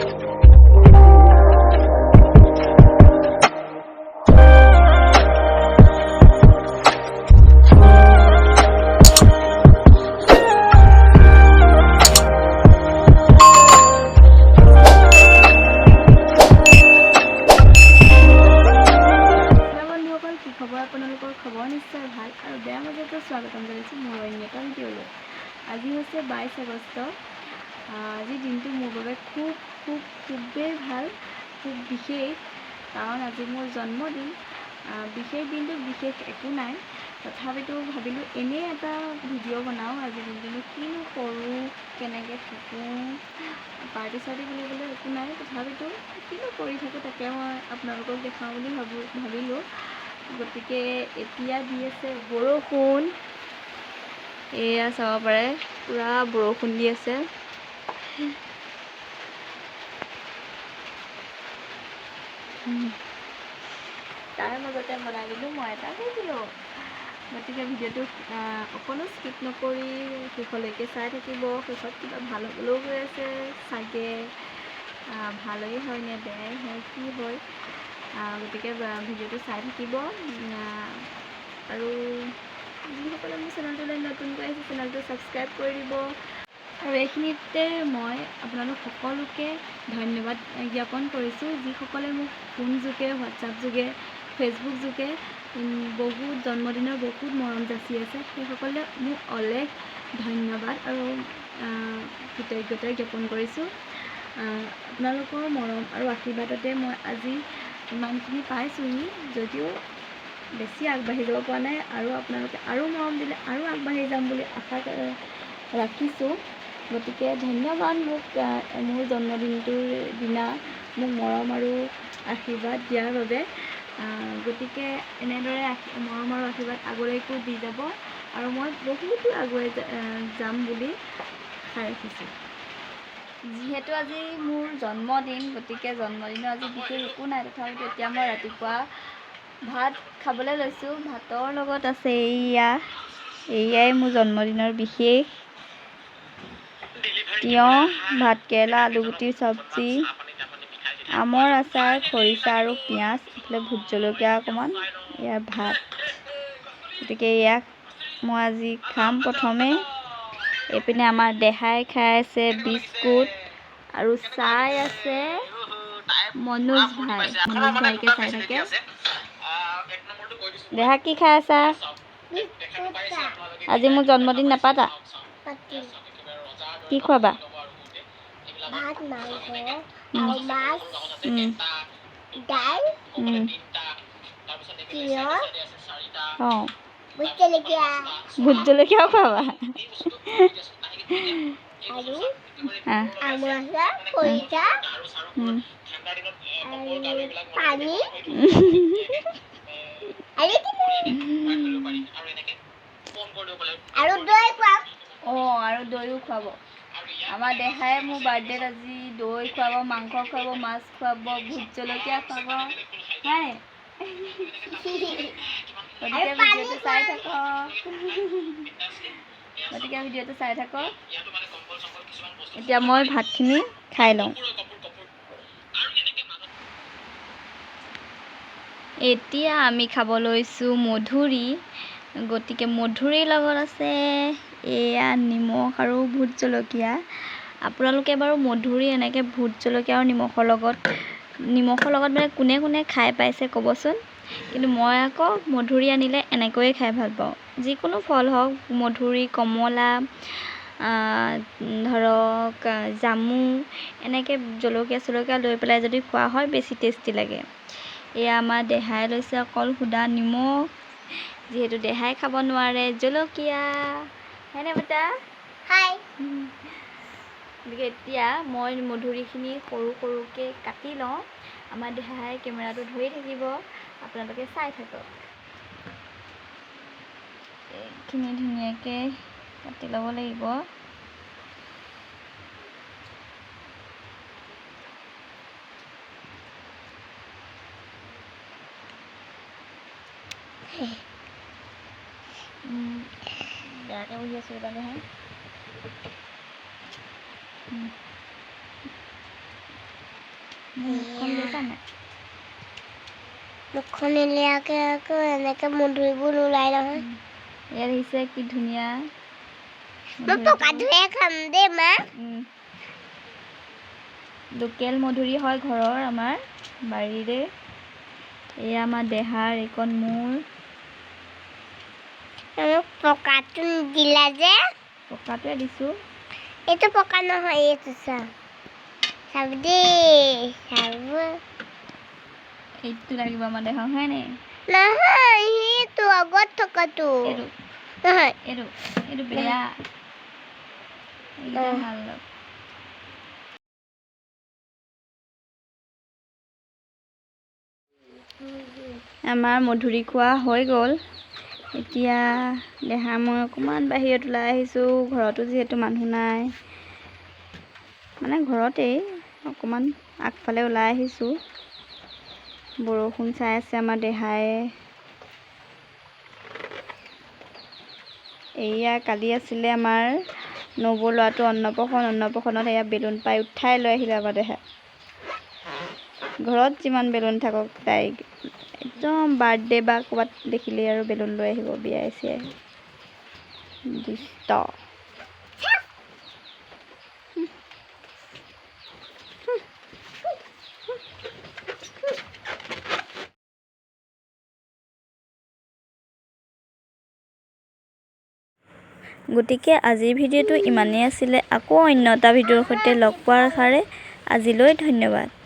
Hello' বন্ধুসকল, কি খবৰ আপোনালোকৰ? খবৰ নিশ্চয় ভাল আৰু বেয়া মাজতে স্বাগতম জনাইছোঁ মোৰ অন্য এটা ভিডিঅ'লৈ। আজি হৈছে 22 আগষ্ট। আজিৰ দিনটো মোৰ বাবে খুব খুব খুবেই ভাল, খুব বিশেষ, কাৰণ আজি মোৰ জন্মদিন। বিশেষ দিনটোত বিশেষ একো নাই, তথাপিতো ভাবিলোঁ এনেই এটা ভিডিঅ' বনাওঁ। আজিৰ দিনটোনো কিনো কৰোঁ, কেনেকৈ থাকোঁ, পাৰ্টি চাৰ্টি বুলিবলৈ একো নাই, তথাপিতো কিনো কৰি থাকোঁ তাকে মই আপোনালোকক দেখাওঁ বুলি ভাবিলোঁ। গতিকে এতিয়া দি আছে বৰষুণ, এয়া চাব পাৰে, পূৰা বৰষুণ দি আছে। তাৰ মাজতে বনাই দিলোঁ মই এটা ভিডিঅ'। গতিকে ভিডিঅ'টো অকণো স্কিপ নকৰি শেষলৈকে চাই থাকিব। শেষত কিবা ভাল হ'বলৈও গৈ আছে চাগে, ভালেই হয় নে বেয়াই হয়, কি হয়, গতিকে ভিডিঅ'টো চাই থাকিব। আৰু যিসকলে মোৰ চেনেলটোলৈ নতুনকৈ আহিছে, চেনেলটো ছাবস্ক্ৰাইব কৰি দিব। আৰু এইখিনিতে মই আপোনালোক সকলোকে ধন্যবাদ জ্ঞাপন কৰিছোঁ, যিসকলে মোক ফোন যোগে, হোৱাটছআপ যোগে, ফেচবুক যোগে বহুত জন্মদিনৰ বহুত মৰম যাচি আছে। সেইসকলে মোক অলেখ ধন্যবাদ আৰু কৃতজ্ঞতা জ্ঞাপন কৰিছোঁ। আপোনালোকৰ মৰম আৰু আশীৰ্বাদতে মই আজি ইমানখিনি পাইছোঁহি, যদিও বেছি আগবাঢ়ি যাব পৰা নাই। আৰু আপোনালোকে আৰু মৰম দিলে আৰু আগবাঢ়ি যাম বুলি আশা ৰাখিছোঁ। গতিকে ধন্যবাদ মোক মোৰ জন্মদিনটোৰ দিনা মোক মৰম আৰু আশীৰ্বাদ দিয়াৰ বাবে। গতিকে এনেদৰে মৰম আৰু আশীৰ্বাদ আগলৈকো দি যাব আৰু মই বহুতো আগুৱাই যাম বুলি আশা ৰাখিছোঁ। যিহেতু আজি মোৰ জন্মদিন, গতিকে জন্মদিনৰ আজি বিশেষ একো নাই, তথাপিতো এতিয়া মই ৰাতিপুৱা ভাত খাবলৈ লৈছোঁ। ভাতৰ লগত আছে এইয়া, এয়াই মোৰ জন্মদিনৰ বিশেষ তিয়ঁহ, ভাতকেৰেলা, আলুগুটিৰ চব্জি, আমৰ আচাৰ, খৰিচা আৰু পিঁয়াজ, এইফালে ভোট জলকীয়া অকণমান, এয়া ভাত। গতিকে ইয়াক মই আজি খাম প্ৰথমে। এইপিনে আমাৰ দেহাই খাই আছে বিস্কুট আৰু চাই আছে মনোজ ভাই। মনোজ ভাইকে চাই থাকে। দেহা, কি খাই আছা? আজি মোৰ জন্মদিন, নাপাতা? কি খোৱাবা? ভাত, মাংস আৰু মাছ, দাইল, তিয়ঁহ, ভোট জলকীয়া। ভোট জলকীয়াও খোৱাবা? আৰু আমৰ আচাৰ, খৰিচা আৰু পানী আৰু আৰু দৈ খুৱাম। অঁ, আৰু দৈও খুৱাব। আমাৰ দেহাই মোৰ বাৰ্থডেত আজি দৈ খুৱাব, মাংস খুৱাব, মাছ খুৱাব, ভোট জলকীয়া খুৱাব। হাই, গতিকে ভিডিঅ'টো চাই থাকক। গতিকে ভিডিঅ'টো চাই থাকক। এতিয়া মই ভাতখিনি খাই লওঁ। এতিয়া আমি খাব লৈছোঁ মধুৰি। গতিকে মধুৰিৰ লগত আছে এয়া নিমখ আৰু ভোট জলকীয়া। আপোনালোকে বাৰু মধুৰি এনেকৈ ভোট জলকীয়া আৰু নিমখৰ লগত মানে কোনে কোনে খাই পাইছে ক'বচোন। কিন্তু মই আকৌ মধুৰি আনিলে এনেকৈয়ে খাই ভাল পাওঁ। যিকোনো ফল হওক, মধুৰি, কমলা, ধৰক জামু, এনেকৈ জলকীয়া চলকীয়া লৈ পেলাই যদি খোৱা হয়, বেছি টেষ্টি লাগে। এয়া আমাৰ দেহাই লৈছে অকল সুদা নিমখ, যিহেতু দেহাই খাব নোৱাৰে জলকীয়া। হয়নে বেটা? হাই। গতিকে এতিয়া মই মধুৰিখিনি সৰু সৰুকৈ কাটি লওঁ। আমাৰ দেহাই কেমেৰাটো ধৰি থাকিব, আপোনালোকে চাই থাকক। এইখিনি ধুনীয়াকৈ কাটি ল'ব লাগিব। বেয়াকৈ বহি আছোঁ ৰ'বা দেহা। মুখখন লৈছা নাই? মুখখন নিলিয়াকৈ আকৌ এনেকৈ মধুৰিবোৰ নোলায় নহয়। ইয়াত আহিছে কি ধুনীয়া। মই পকাটোহে খাম দেই মা। লোকেল মধুৰি হয়, ঘৰৰ আমাৰ বাৰীৰে। এয়া আমাৰ দেহাৰ, এইকণ মোৰ। মোক পকাটো নিদিলা যে। পকাটোৱে দিছোঁ। এইটো পকা নহয়, এইটো চা, চাব দেই, চাব। এইটো লাগিব আমাৰ দেহা, হয় নাই? নহয়, সেইটো আগত থকাটো। এইটো? নহয়। এইটো বেয়া, এইকেইটা ভাল অলপ। আমাৰ মধুৰি খোৱা হৈ গ'ল। এতিয়া দেহা মই অকণমান বাহিৰত ওলাই আহিছোঁ। ঘৰতো যিহেতু মানুহ নাই, মানে ঘৰতেই অকণমান আগফালে ওলাই আহিছোঁ। বৰষুণ চাই আছে আমাৰ দেহাই। এয়া কালি আছিলে আমাৰ নবৌ ল'ৰাটো অন্নপ্ৰাশন। অন্নপ্ৰাশনত এয়া বেলুন পাই উঠাই লৈ আহিলে আমাৰ দেহাই। ঘৰত যিমান বেলুন থাকক, তাইক একদম বাৰ্থডে বা ক'ৰবাত দেখিলেই আৰু বেলুন লৈ আহিব, বিয়াই চিয়াই। দুষ্ট। গতিকে আজিৰ ভিডিঅ'টো ইমানেই আছিলে। আকৌ অন্য এটা ভিডিঅ'ৰ সৈতে লগ পোৱাৰ আশাৰে আজিলৈ ধন্যবাদ।